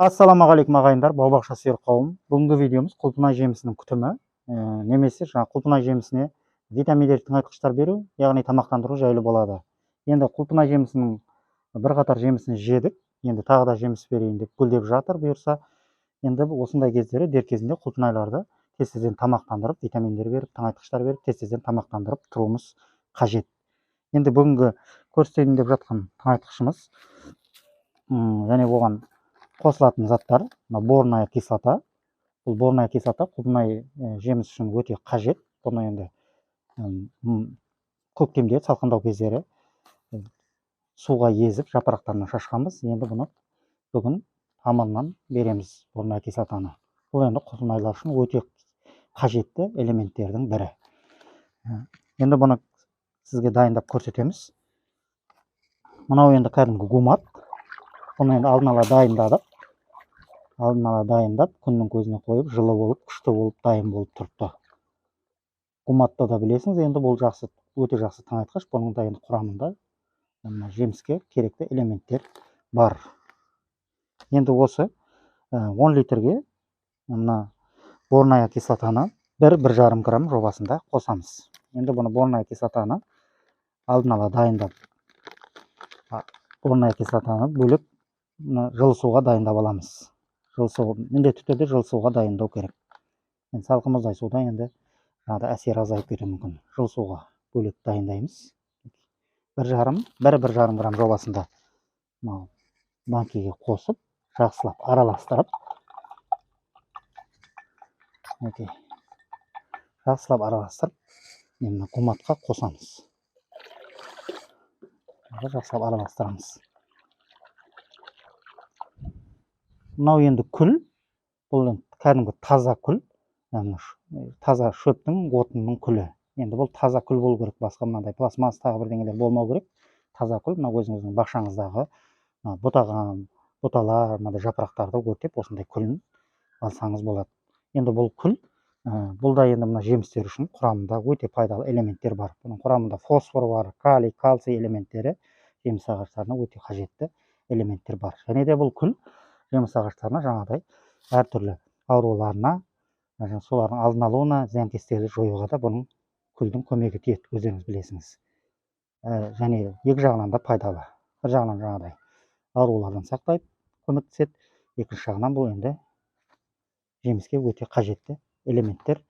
Ассалаумағалейкум ағайындар, бау-бақша сүйер қауым. Бүгінгі видеомыз құлпынай жемісінің күтімі, немесе жаңа құлпынай жемісіне витаминдер, тыңайтқыштар беру, яғни тамақтандыру жайлы болады. Енді құлпынай жемісінің бірқатар жемісін жедік, енді тағы да жеміс берейін деп гүлдеп жатыр бұйырса. Енді осындай кездері дер кезінде құлпынайларды тез-тезден тамақтандырып, витаминдер беріп, тыңайтқыштар беріп, тез-тезден тамақтандырып тұруымыз қажет. Енді бүгінгі көрсетейін деп жатқан тыңайтқышымыз, және оған қосылатын заттар, мына борная кислота. Бұл борная кислота құлпынай жеміс үшін өте қажет. Бұны енді көктемде салқындау кездері суға езіп жапырақтарына шашқанбыз. Енді бұны бүгін тамырынан береміз, борная кислотаны. Бұл енді құлпынайлар үшін өте қажетті элементтердің бірі. Енді бұны сізге дайындап көрсетеміз. Мынау енді кәдімгі гумат. Бұны енді алдын ала дайындадық. Алдын ала дайындап, күннің көзіне қойып, жылы болып, күшті болып, дайын болып тұрыпты. Гуматты да білесіңіз, енді бұл жақсы, өте жақсы тыңайтқыш. Бұның да енді құрамында мына жеміске керекті элементтер бар. Енді осы 10 литрге мына борная кислотаны бір жарым грамм жобасында қосамыз. Енді бұны борная кислотаны алдын ала дайындап, борная кислотаны бөлек мына жылы суға дайындап аламыз. Жылы су, міндетті түрде жылы суға дайындау керек. Енді салқын мұздай суда енді жаңағыдай әсері азайып кетуі мүмкін. Жылы суға бөлек дайындаймыз. Бір жарым грамм жобасында мынау банкеге қосып, жақсылап араластырып, мінекей, жақсылап араластырып, мына гуматқа қосамыз. Жақсылап араластырамыз. Мынау енді күл, бұл енді кәдімгі таза күл, таза шөптің, отынның күлі. Енді бұл таза күл болу керек, басқа мынандай пластмасс тағы бірдеңелер болмау керек. Таза күл, мына өзіңіздің бақшаңыздағы бұтаған, бұталар, мынандай жапырақтарды өртеп, осындай күлін алсаңыз болады. Енді бұл күл, бұл да енді мына жемістер үшін құрамында өте пайдалы элементтер бар. Бұның құрамында фосфор бар, калий, кальций элементтері, жеміс ағаштарына өте қажетті элементтер бар. Және де бұл күл жеміс ағаштарына жаңағыдай әртүрлі ауруларына, солардың алдын алуына, зиянкестерді жоюға да бұның күлдің көмегі тиеді, өздеріңіз білесіңіз. Және екі жағынан да пайдалы. Бір жағынан жаңағыдай аурулардан сақтайды, көмектеседі. Екінші жағынан бұл енді жеміске өте қажетті элементтер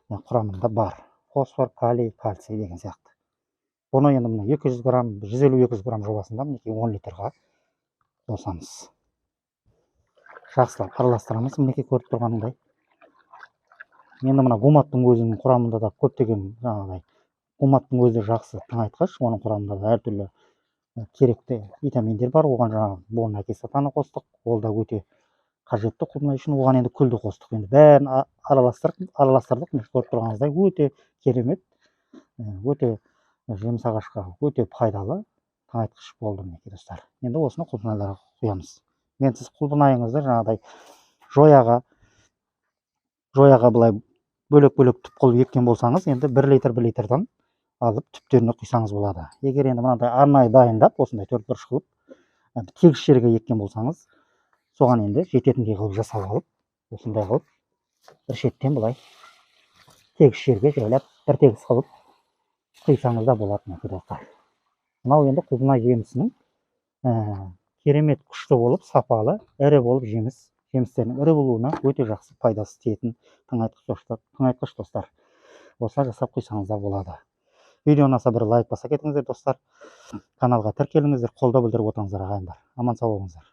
құрамында бар. Фосфор, калий, кальций деген сияқты. Бұны енді мына 200 грамм, 150-200 грамм жобасында мінекей 10 литрға қосамыз. Жақсылап араластырамыз, мінекей көріп тұрғаныңдай. Енді мына гуматтың өзінің құрамында да көптеген жаңағыдай гуматтың өзі жақсы тыңайтқыш, оның құрамында да әртүрлі керекті витаминдер бар. Оған жаңағы борная кислотаны қостық, ол да өте қажетті құлпынай үшін. Оған енді күлді қостық. Енді бәрін араластырдық. Міне көріп тұрғаныңыздай өте керемет, өте жеміс ағашқа өте пайдалы тыңайтқыш болды мінекей достар. Енді осыны құлпынайларға құямыз. Мен сіз құлпынайыңызды жаңағыдай жояға былай бөлек-бөлек түп қылып еккен болсаңыз, енді 1 литр, 1 литрдан алып түптеріне құйсаңыз болады. Егер енді мынандай арнайы дайындап, осындай төрт бұрыш қылып, тегіс жерге еккен болсаңыз, соған енді жететіндей қылып жасап алып, осындай қылып бір шеттен былай тегіс жерге жайлап бір тегіс қылып құйсаңыз да болады мінекей достар. Мынау енді құлпынай жемісінің, керемет күшті болып, сапалы, ірі болып жемістерінің ірі болуына өте жақсы пайдасы тиетін тыңайтқыш достар. Осылай жасап құйсаңыздар болады. Видео ұнаса бір лайк баса кетіңіздер достар. Каналға тіркеліңіздер, қолдау білдіріп отырыңыздар ағайындар. Аман сау болыңыздар.